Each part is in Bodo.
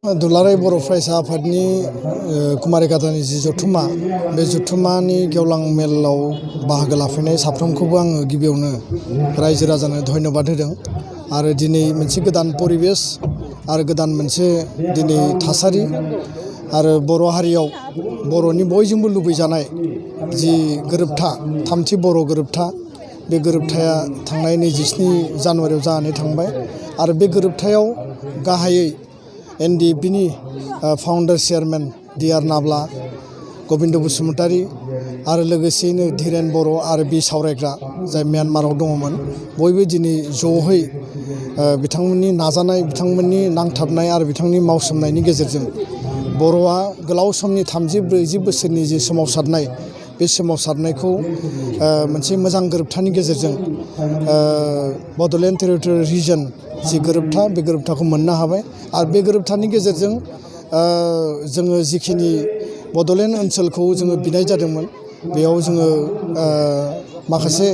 दुलाराय बर' फरायसा आफादनि कुमारि गादानि जि जथुम्मा बे जथुम्मानि गेवलां मेलाव बाहागो लाफैनाय साफ्रोमखौबो आङो गिबियावनो रायजो राजानो धन्यबाद होदों आरो दिनै मोनसे गोदान परिबेस आरो गोदान मोनसे दिनै थासारि आरो बर' हारियाव बर'नि बयजोंबो लुबैजानाय जि गोरोबथा थामथि बर' गोरोबथा बे गोरोबथाया थांनाय 27 जानुवारियाव जानानै थांबाय आरो बे गोरोबथायाव गाहायै NDFBनि फाउन्डार चेयारमेन D.R. नाब्ला, गबिन्द बसुमतारी आरो लोगोसेयैनो धीरेन बर' आरो बि सावरायग्रा जाय म्यानमाराव दङमोन बयबो दिनै ज'है बिथांमोननि नाजानाय बिथांमोननि नांथाबनाय आरो बिथांनि मावसोमनायनि गेजेरजों बर'आ गोलाव समनि 30-40 बोसोरनि जि सोमावसारनाय बे सोमावसारनायखौ मोनसे मोजां गोरोबथानि गेजेरजों बड'लेण्ड टेरिटरियेल रिजन जि गोरोबथा बे गोरोबथाखौ मोननो हाबाय आरो बे गोरोबथानि गेजेरजों जोङो जिखिनि बड'लेण्ड ओनसोलखौ जोङो बिनाय जादोंमोन बेयाव जोङो माखासे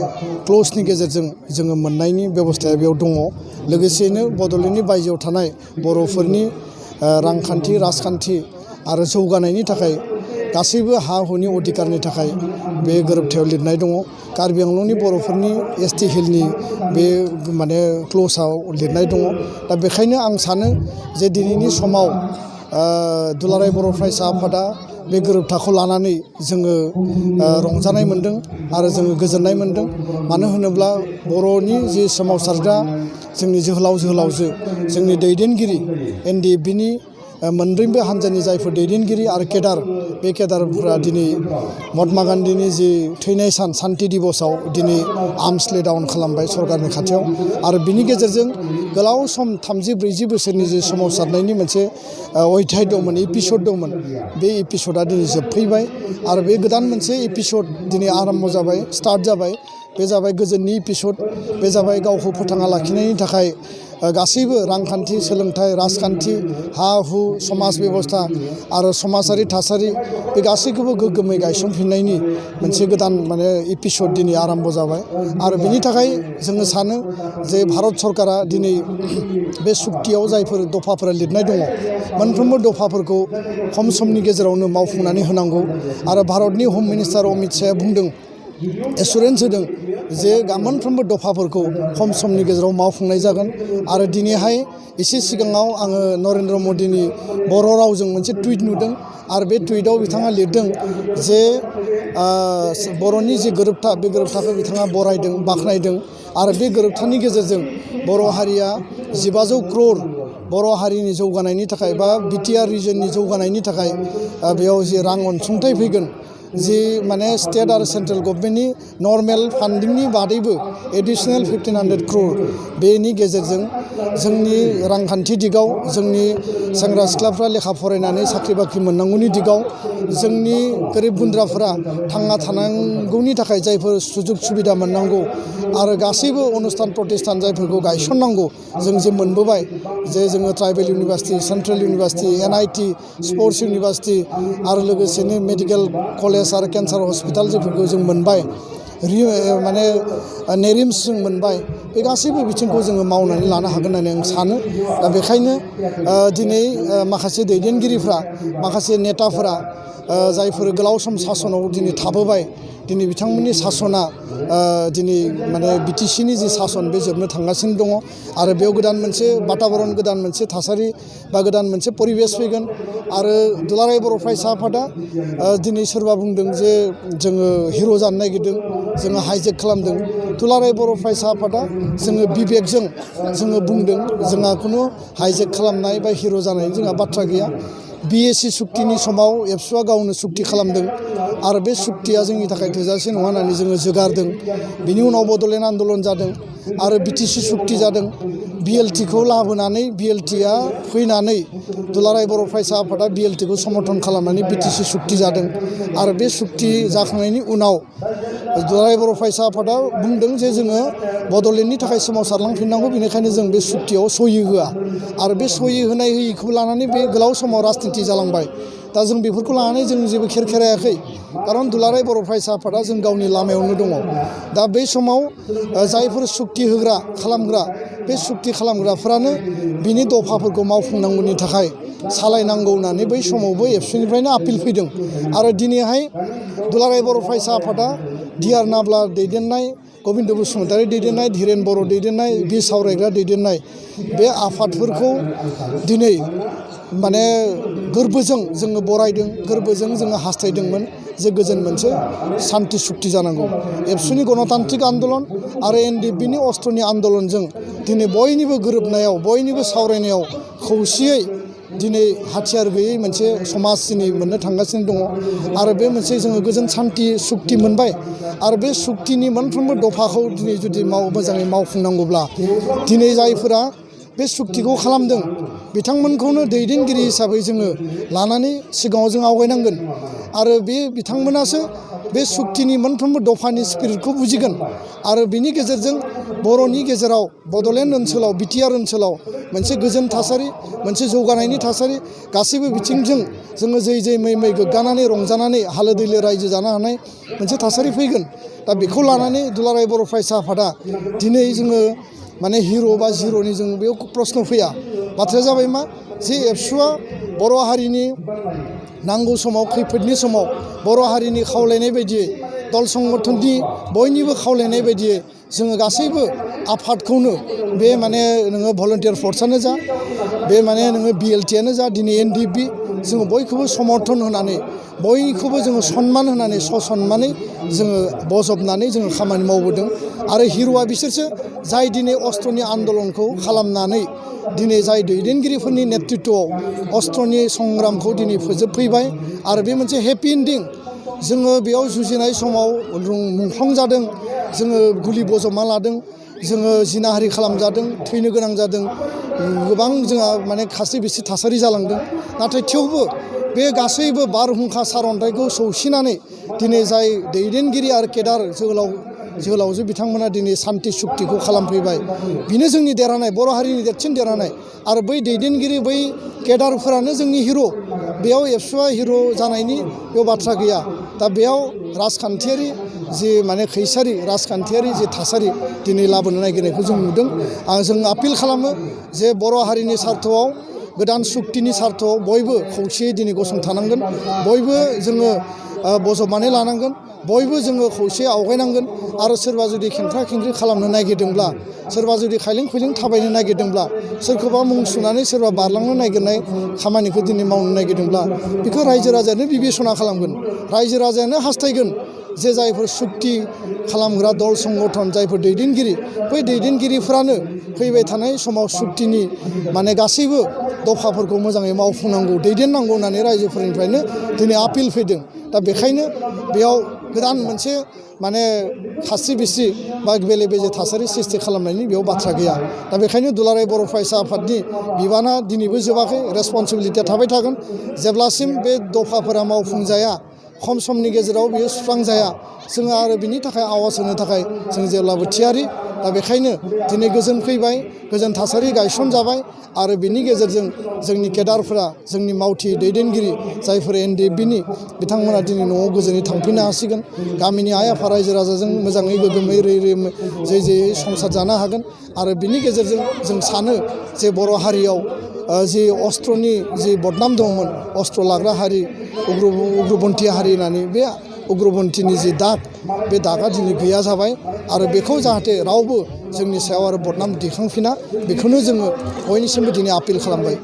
क्ल'जनि गेजेरजों जोङो मोननायनि बेबस्थाया बेयाव दङ। लोगोसेयैनो बड'लेण्डनि बायजोआव थानाय बर'फोरनि रांखान्थि राजखान्थि आरो जौगानायनि थाखाय गासैबो हा हुनि अधिकारनि थाखाय बे गोरोबथायाव लिरनाय दङ। कार्बि आंलंनि बर'फोरनि ST हिलनि बे माने क्ल'जआव लिरनाय दङ। दा बेखायनो आं सानो जे दिनैनि समाव दुलाराय बर' फरायसा आफादा बे गोरोबथाखौ लानानै जोङो रंजानाय मोन्दों आरो जोङो गोजोननाय मोन्दों। मानो होनोब्ला बर'नि जि सोमावसारग्रा जोंनि जोहोलाव जोहोलावजो जोंनि दैदेनगिरि NDFBनि मोनब्रैबो हान्जानि जायफोर दैदेनगिरि आरो केडार बे केडारफोरा दिनै महात्मा गान्धीनि जि थैनाय सान सान्ति दिबसआव दिनै आर्म्स ले डाउन खालामबाय सरकारनि खाथियाव आरो बिनि गेजेरजों गोलाव सम 30-40 बोसोरनि जि सोमावसारनायनि मोनसे अध्याय दंमोन एपिसड दंमोन बे एपिसडआ दिनै जोबफैबाय आरो बे गोदान मोनसे एपिसड दिनै आरम्भ जाबाय स्टार्ट जाबाय। बे जाबाय गोजोननि एपिसड बे जाबाय गावखौ फोथांना लाखिनायनि थाखाय गासैबो रांखान्थि सोलोंथाइ राजखान्थि हा हु समाज बेबस्था आरो समाजारि थासारि बे गासैखौबो गोग्गोमै गायसनफिननायनि मोनसे गोदान माने एपिसड दिनै आरम्भ जाबाय आरो बिनि थाखाय जोङो सानो जे भारत सरकारा दिनै बे सुक्तियाव जायफोर दफाफोरा लिरनाय दङ मोनफ्रोमबो दफाफोरखौ खम समनि गेजेरावनो मावफुंनानै होनांगौ आरो भारतनि हम मिनिस्टार अमित शाहआ बुंदों एसुरेन्स होदों जे मोनफ्रोमबो दफाफोरखौ खम समनि गेजेराव मावफुंनाय जागोन आरो दिनैहाय एसे सिगाङाव आङो नरेन्द्र मदिनि बर' रावजों मोनसे टुइट नुदों आरो बे टुइटआव बिथाङा लिरदों जे बर'नि जि गोरोबथा बे गोरोबथाखौ बिथाङा बरायदों बाख्नायदों आरो बे गोरोबथानि गेजेरजों बर' हारिया 1500 क्रर बर' हारिनि जौगानायनि थाखाय बा BTR रिजननि जौगानायनि थाखाय बेयाव जि रां अनसुंथाइ फैगोन जि माने स्टेट आरो सेन्ट्रेल गभर्नमेन्टनि नर्मेल फान्डिंनि बादैबो एडिशनेल 1500 क्रर बेनि गेजेरजों जोंनि रांखान्थि दिगाव जोंनि सेंग्रा सिख्लाफ्रा लेखा फरायनानै साख्रि बाख्रि मोननांगौनि दिगाव जोंनि गोरिब गुन्द्राफोरा थांना थानांगौनि थाखाय जायफोर सुजुग सुबिदा मोननांगौ आरो गासैबो अनुस्थान प्रतिष्ठान जायफोरखौ गायसननांगौ जों जे मोनबोबाय जे जोङो tribal university central university NIT sports university आरो लोगोसेनो मेडिकेल कलेज आरो केन्सार हस्पिटाल जेफोरखौ जों मोनबाय माने नेरिम्स जों मोनबाय बे गासैबो बिथिंखौ जोङो मावनानै लानो हागोन होननानै आं सानो। दा बेखायनो दिनै माखासे दैदेनगिरिफ्रा माखासे नेताफोरा जायफोर गोलाव सम सासनाव दिनै थाबोबाय दिनै बिथांमोननि सासना दिनै माने BTCनि जि सासन बे जोबनो थांगासिनो दङ आरो बेयाव गोदान मोनसे बाताबरन गोदान मोनसे थासारि बा गोदान मोनसे परिबेस फैगोन आरो दुलाराय बर' फरायसा आफादा दिनै सोरबा बुंदों जे जोङो हिर' जानो नागिरदों जोङो हाइजेक खालामदों दुलाराय बर' फरायसा आफादा जोङो बिबेकजों जोङो बुंदों जोंहा खुनु हाइजेक खालामनाय बा हिर' जानायनि जोंहा बाथ्रा गैया। BAC सुक्तिनि समाव एबसुआ गावनो सुक्ति खालामदों आरो बे सुक्तिया जोंनि थाखाय थोजासे नङा होननानै जोङो जोगारदों। बिनि उनाव बड'लेण्ड आन्दलन जादों आरो BTC सुक्ति जादों BLTखौ लाबोनानै BLTआ फैनानै दुलाराय बर' फरायसा आफादा BLTखौ समर्थन खालामनानै BTC सुक्ति जादों आरो बे सुक्ति जाखांनायनि उनाव दुलाराय बर' फरायसा आफादा बुंदों जे जोङो बड'लेण्डनि थाखाय सोमावसारलांफिननांगौ, बेनिखायनो जों बे सुक्तियाव सहि होआ आरो बे सहि होनाय होयिखौ लानानै बे गोलाव समाव राजनिति जालांबाय। दा जों बेफोरखौ लानानै जों जेबो खेरखेरायाखै, खारन दुलाराय बर' फरायसा आफादा जों गावनि लामायावनो दङ। दा बै समाव जायफोर सुक्ति होग्रा खालामग्रा बे सुक्ति खालामग्राफोरानो बिनि दफाफोरखौ मावफुंनांगौनि थाखाय सालायनांगौ होननानै बै समावबो एबसुनिफ्रायनो आपिल फैदों। आरो दिनैहाय दुलाराय बर' फरायसा आफादा डि.आर. नाब्ला दैदेननाय, गबिन्द बसुमतारी दैदेननाय, धीरेन बर' दैदेननाय, बि सावरायग्रा दैदेननाय बे आफादफोरखौ दिनै माने गोरबोजों जोङो बरायदों, गोरबोजों जोङो हास्थायदोंमोन जे गोजोन मोनसे सान्ति सुक्ति जानांगौ। एबसुनि गणतान्त्रिक आन्दलन आरो NDFB-नि अस्ट्रनि आन्दलनजों दिनै बयनिबो गोरोबनायाव, बयनिबो सावरायनायाव खौसेयै दिनै हाथियार गैयै मोनसे समाज दिनै मोननो थांगासिनो दङ। आरो बे मोनसे जोङो गोजोन सान्ति सुक्ति मोनबाय। आरो बे सुक्तिनि मोनफ्रोमबो दफाखौ दिनै जुदि मोजाङै मावफुंनांगौब्ला दिनै जायफोरा बे सुक्तिखौ खालामदों बिथांमोनखौनो दैदेनगिरि हिसाबै जोङो लानानै सिगाङाव जों आवगायनांगोन। आरो बे बिथांमोनासो बे सुक्तिनि मोनफ्रोमबो दफानि स्पिरिटखौ बुजिगोन। आरो बिनि गेजेरजों बर'नि गेजेराव, बड'लेण्ड ओनसोलाव, बिटिआर ओनसोलाव मोनसे गोजोन थासारि, मोनसे जौगानायनि थासारि, गासैबो बिथिंजों जोङो जै जै मै मै गोग्गानानै रंजानानै हालो दैलो रायजो जानो हानाय मोनसे थासारि फैगोन। दा बेखौ लानानै दुलाराय बर' फरायसा आफादा दिनै जोङो माने हिर' बा जिर'नि जों बेयाव प्रश्न फैया। बाथ्राया जाबाय मा, जे एबसुआ बर' हारिनि नांगौ समाव, खैफोदनि समाव बर' हारिनि खावलायनाय बायदियै, दल संगठननि बयनिबो खावलायनाय बायदियै जोङो गासैबो आफादखौनो बे माने नोङो भलन्टियार फर्सआनो जा, बे माने नोङो BLT-आनो जा, दिनै NDFB, जोङो बयखौबो समर्थन होनानै, बयखौबो जोङो सनमान होनानै, ससनमानै जोङो बजबनानै जोङो खामानि मावबोदों। आरो हिर'आ बिसोरसो जाय दिनै अस्ट्रनि आन्दलनखौ खालामनानै दिनै जाय दैदेनगिरिफोरनि नेतृत्वआव अस्ट्रनि संग्रामखौ दिनै फोजोबफैबाय। आरो बे मोनसे हेपि एन्डिं। जोङो बेयाव जुजिनाय समाव मुंख्लं जादों, जोङो गुलि बजबना लादों, जोङो जिनाहारि खालामजादों, थैनो गोनां जादों, गोबां जोंहा माने खास्रि बिस्रि थासारि जालांदों। नाथाय थेवबो बे गासैबो बारहुंखा सारअन्थाइखौ सौसिनानै दिनै जाय दैदेनगिरि आरो केडार जोहोलावजो बिथांमोना दिनै सान्ति सुक्तिखौ खालामफैबाय, बेनो जोंनि देरहानाय, बर' हारिनि देरसिन देरहानाय। आरो बै दैदेनगिरि, बै केडारफोरानो जोंनि हिर'। बेयाव एबसुआ हिर' जानायनि बेयाव बाथ्रा गैया। दा बेयाव राजखान्थियारि जि माने खैसारि राजखान्थियारि जि थासारि दिनै लाबोनो नागिरनायखौ जों नुदों। जों आपिल खालामो जे बर' हारिनि सार्थआव, गोदान सुक्तिनि सार्थआव बयबो खौसेयै दिनै गसंथानांगोन, बयबो जोङो बजबनानै लानांगोन, बयबो जोङो खौसे आवगायनांगोन। आरो सोरबा जुदि खेंख्रा खेंख्रि खालामनो नागिरदोंब्ला, सोरबा जुदि खायलें खुइलें थाबायनो नागिरदोंब्ला, सोरखौबा मुं सुनानै सोरबा बारलांनो नागिरनाय खामानिखौ दिनै मावनो नागिरदोंब्ला बेखौ रायजो राजायानो बिबेसना खालामगोन। रायजो राजायानो हास्थायगोन जे जायफोर सुक्ति खालामग्रा दल संगठन, जायफोर दैदेनगिरि, बै दैदेनगिरिफ्रानो फैबाय थानाय समाव सुक्तिनि माने गासैबो दफाफोरखौ मोजाङै मावफुंनांगौ, दैदेननांगौ होननानै रायजोफोरनिफ्रायनो दिनै आपिल फैदों। दा बेखायनो बेयाव गोदान मोनसे माने खास्रि बिस्रि बा बेले बेजे थासारि सृष्टि खालामनायनि बेयाव बाथ्रा गैया। दा बेखायनो दुलाराय बर' फरायसा आफादनि बिबाना दिनैबो जोबाखै, रेसपन्सिबिलिटिया थाबाय थागोन। जेब्लासिम बे दफाफोरा मावफुंजाया, खम समनि गेजेराव बियो सुस्रांजाया, जोङो आरो बिनि थाखाय आवाज होनो थाखाय जों जेब्लाबो थियारि। दा बेखायनो दिनै गोजोन फैबाय, गोजोन थासारि गायसनजाबाय। आरो बिनि गेजेरजों जोंनि केडारफोरा, जोंनि मावथि दैदेनगिरि जायफोर NDFB-नि बिथांमोना दिनै न'आव गोजोनै थांफिननो हासिगोन। गामिनि आइ आफा रायजो राजाजों मोजाङै गोग्गोमै जै जैयै संसार जानो हागोन। आरो बिनि गेजेरजों जों सानो जे बर' हारियाव जि अस्ट्रनि जि बदनाम दंमोन, अस्ट्र लाग्रा हारि, उग्रपन्थी हारि होननानै, बे उग्रपन्थीनि जि दाग, बे दागआ दिनै गैया जाबाय। आरो बेखौ जाहाथे रावबो जोंनि सायाव आरो बदनाम दिखांफिना, बेखौनो जोङो बयनिसिमबो दिनै आपिल खालामबाय।